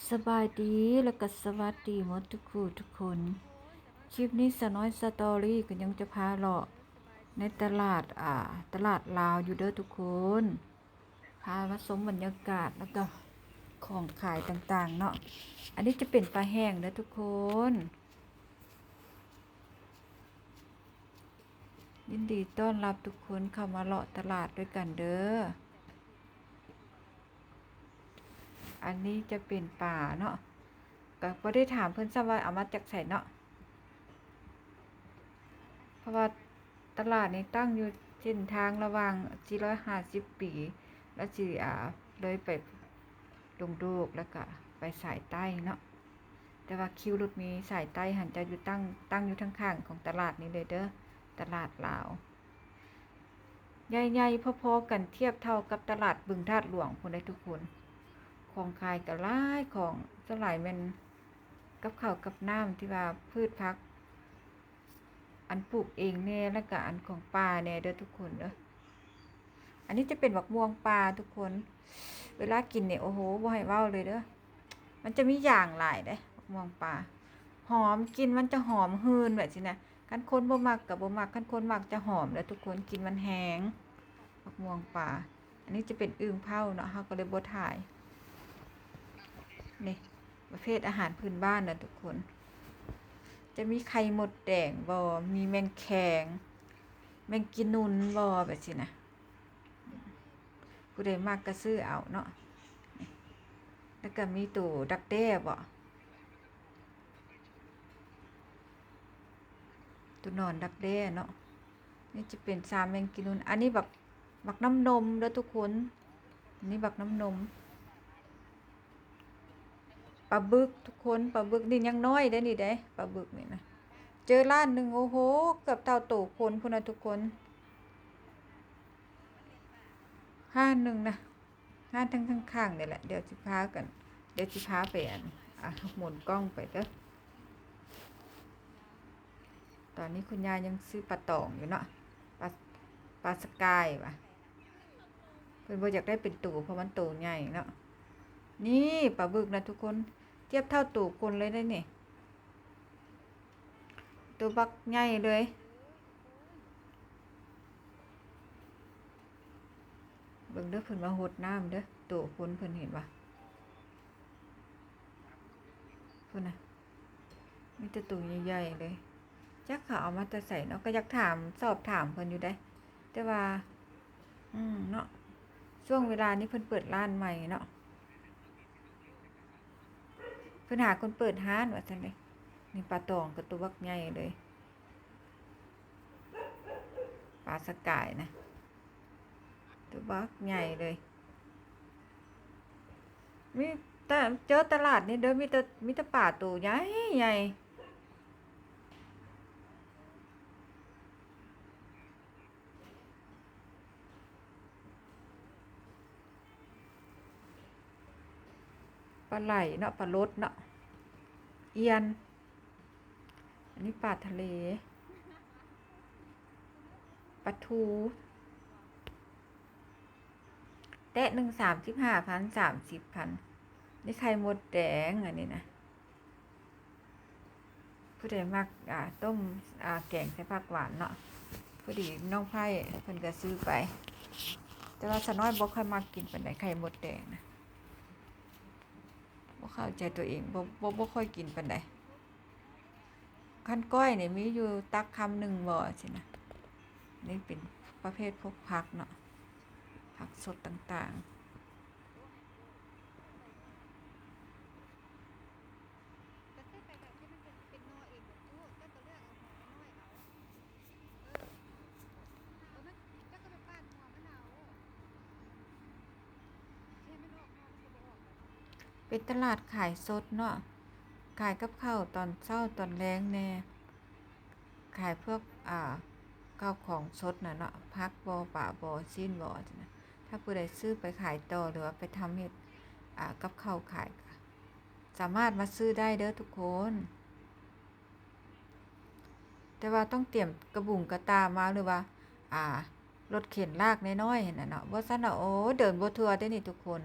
ສະບາຍດີ ແລະກະສະຫວັດດີໝົດທຸກຜູ້ທຸກຄົນ. ຄລິບນີ້ສາວນ້ອຍສະຕໍຣີກໍຍັງຈະພາເລາະໃນຕະຫຼາດ ອ່າ ຕະຫຼາດລາວຢູ່ເດີທຸກຄົນ. ພາມາຊົມບັນຍາກາດ ແລະກະຂອງຂາຍຕ່າງໆເນາະ. ອັນນີ້ຈະເປັນປາແຫ້ງເດີທຸກຄົນ. ຍິນດີຕ້ອນຮັບທຸກຄົນເຂົ້າມາເລາະຕະຫຼາດດ້ວຍກັນເດີ. ອັນນີ້ຈະເປັນປາເນາະ, ກໍບໍ່ໄດ້ຖາມເພິ່ນຊ້ຳວ່າເອົາມາຈາກໃສເນາະ, ເພາະວ່າຕະຫຼາດນີ້ຕັ້ງຢູ່ເສັ້ນທາງລະຫວ່າງສີ່ຮ້ອຍຫ້າສິບປີ ແລ້ວຊິ ອ່າ ເລີຍໄປດົງໂດກ ແລ້ວກະໄປສາຍໃຕ້ເນາະ. ແຕ່ວ່າຄິວລົດເມສາຍໃຕ້ຫັ້ນຈະຢູ່ຕັ້ງ ຕັ້ງຢູ່ທາງຂ້າງຂອງຕະຫຼາດນີ້ເລີຍເດີ, ຕະຫຼາດລາວ. ໃຫຍ່ໆພໍໆກັນ ທຽບເທົ່າກັບຕະຫຼາດບຶງທາດຫຼວງພຸ້ນເດ້ທຸກຄົນ. ຂອງຂາຍກໍຫຼາຍ, ຂອງສ່ວນຫຼາຍແມ່ນກັບເຂົ້າກັບນ້ຳ ທີ່ວ່າພືດຜັກ ອັນປູກເອງແດ່ ແລ້ວກະອັນຂອງປ່າແດ່ເດີທຸກຄົນເດີ. ອັນນີ້ຈະເປັນບັກມ່ວງປ່າທຸກຄົນ, ເວລາກິນນີ້ ໂອ້ໂຫ ບໍ່ໃຫ້ເວົ້າເລີຍເດີ. ມັນຈະມີຢາງຫຼາຍເດ້ ບັກມ່ວງປ່າ, ຫອມ, ກິ່ນມັນຈະຫອມຫື່ນແບບຊີ້ນະ. ຄັນຄົນບໍ່ມັກກໍບໍ່ມັກ, ຄັນຄົນມັກຈະຫອມເດີທຸກຄົນ, ກິ່ນມັນແຮງ ບັກມ່ວງປ່າ. ອັນນີ້ຈະເປັນອຶ່ງເຜົາເນາະ, ເຮົາກໍເລີຍບໍ່ຖ່າຍ. ນີ້ ປະເພດອາຫານພື້ນບ້ານນະທຸກຄົນ. ຈະມີໄຂ່ມົດແດງບໍ່, ມີແມງແຄງ, ແມງກີນູນບໍ່ ແບບຊີ້ນະ. ຜູ້ໃດມັກກໍຊື້ເອົາເນາະ. ແລ້ວກໍມີໂຕດັກແດ້ບໍ່, ໂຕໜອນດັກແດ້ເນາະ. ນີ້ຈະເປັນຊາມແມງກີນູນ. ອັນນີ້ບັກ ບັກນ້ຳນົມເດີທຸກຄົນ, ອັນນີ້ບັກນ້ຳນົມ. ປາບຶກທຸກຄົນ, ປາບຶກນີ້ຍັງນ້ອຍເດ້ນີ້ເດ້, ປາບຶກນີ້ນະ. ເຈີລ້ານໜຶ່ງ ໂອ້ໂຫ ເກືອບເທົ່າໂຕຄົນພຸ້ນນະທຸກຄົນ. ຮ້ານໜຶ່ງນະ, ຮ້ານທາງຂ້າງໆນີ້ແຫຼະ. ດຽວຊິພາກັນ, ດຽວຊິພາໄປ ອັນ ອ່າ ໝູນກ້ອງໄປເດີ. ຕອນນີ້ຄຸນຍາຍຍັງຊື້ປາຕອງຢູ່ເນາະ, ປາ ປາສະກາຍວ່າ ເພິ່ນບໍ່ຢາກໄດ້ເປັນໂຕ ເພາະມັນໂຕໃຫຍ່ເນາະ. ນີ້ປາບຶກນະທຸກຄົນ, ທຽບເທົ່າໂຕຄົນເລີຍເດ້ນີ້, ໂຕບັກໃຫຍ່ເລີຍ. ເບິ່ງເດີ ເພິ່ນມາຫົດນ້ຳເດີ, ໂຕຄົນເພິ່ນເຫັນບໍ່? ພຸ້ນນະ. ມີແຕ່ໂຕໃຫຍ່ໆເລີຍ. ຈັກເຂົາເອົາມາແຕ່ໃສເນາະ, ກໍຢາກຖາມ ສອບຖາມເພິ່ນຢູ່ເດ້. ແຕ່ວ່າ ອືມ ເນາະ, ຊ່ວງເວລານີ້ເພິ່ນເປີດຮ້ານໃໝ່ເນາະ, ເພິ່ນຫາຄົນເປີດຮ້ານວ່າຊັ້ນເດ້. ນີ້ປາຕອງກໍໂຕບັກໃຫຍ່ເລີຍ. ປາສະກາຍນະ ໂຕບັກໃຫຍ່ເລີຍ. ມີແຕ່ ເຈີຕະຫຼາດນີ້ເດີ ມີແຕ່ ມີແຕ່ປາໂຕໃຫຍ່ໆ. ປາໄຫຼເນາະ, ປາລົດເນາະ, ອຽນ. ອັນນີ້ປາທະເລ, ປາທູ. ແຕະໜຶ່ງ ສາມສິບຫ້າພັນ ສາມສິບພັນ. ນີ້ໄຂ່ມົດແດງ ອັນນີ້ນະ. ຜູ້ໃດມັກ ອ່າ ຕົ້ມ ອ່າ ແກງໃສ່ຜັກຫວານເນາະ, ພໍດີນ້ອງໄພ້ເພິ່ນກໍຊື້ໄປ. ແຕ່ວ່າສາວນ້ອຍບໍ່ຄ່ອຍມັກກິນປານໃດ ໄຂ່ມົດແດງນະ, ບໍ່ເຂົ້າໃຈຕົວເອງ, ບໍ່ ບໍ່ ບໍ່ຄ່ອຍກິນປານໃດ. ຄັນກ້ອຍນີ້ມີຢູ່ຕັກຄຳໜຶ່ງບໍ່ ຊີ້ນະ. ນີ້ເປັນປະເພດພວກຜັກເນາະ, ຜັກສົດຕ່າງໆ. ເປັນຕະຫຼາດຂາຍສົດເນາະ, ຂາຍກັບເຂົ້າຕອນເຊົ້າຕອນແລງແດ່, ຂາຍພວກ ອ່າ ເຂົ້າຂອງສົດນະເນາະ, ຜັກບໍ່ ປາບໍ່ ຊີ້ນບໍ່, ຈັ່ງຊີ້ນະ. ຖ້າຜູ້ໃດຊື້ໄປຂາຍຕໍ່ ຫຼືວ່າໄປທຳເຮັດ ອ່າ ກັບເຂົ້າຂາຍ ສາມາດມາຊື້ໄດ້ເດີທຸກຄົນ. ແຕ່ວ່າຕ້ອງຕຽມກະບຸງກະຕາມາ ຫຼືວ່າ ອ່າ ລົດເຂັນລາກນ້ອຍໆຫັ້ນນະເນາະ, ບໍ່ຊັ້ນນະ ໂອ້ ເດີນບໍ່ທົ່ວເດ້ນີ້ທຸກຄົນ.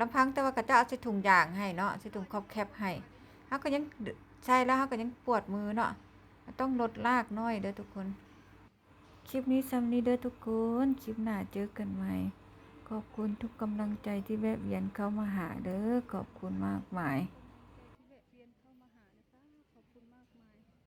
ລຳພັງແຕ່ວ່າເຂົາເຈົ້າເອົາໃສ່ຖົງຢາງໃຫ້ເນາະ ໃສ່ຖົງຄອບແຄັບໃຫ້ ເຮົາກໍຍັງໃສ່ແລ້ວເຮົາກໍຍັງປວດມືເນາະ ເຮົາຕ້ອງລົດລາກໜ້ອຍເດີທຸກຄົນ. ຄລິບນີ້ຊ່ຳນີ້ເດີທຸກຄົນ ຄລິບໜ້າເຈີກັນໃໝ່. ຂອບຄຸນທຸກກຳລັງໃຈທີ່ແວະວຽນເຂົ້າມາຫາເດີ ຂອບຄຸນມາກມາຍ.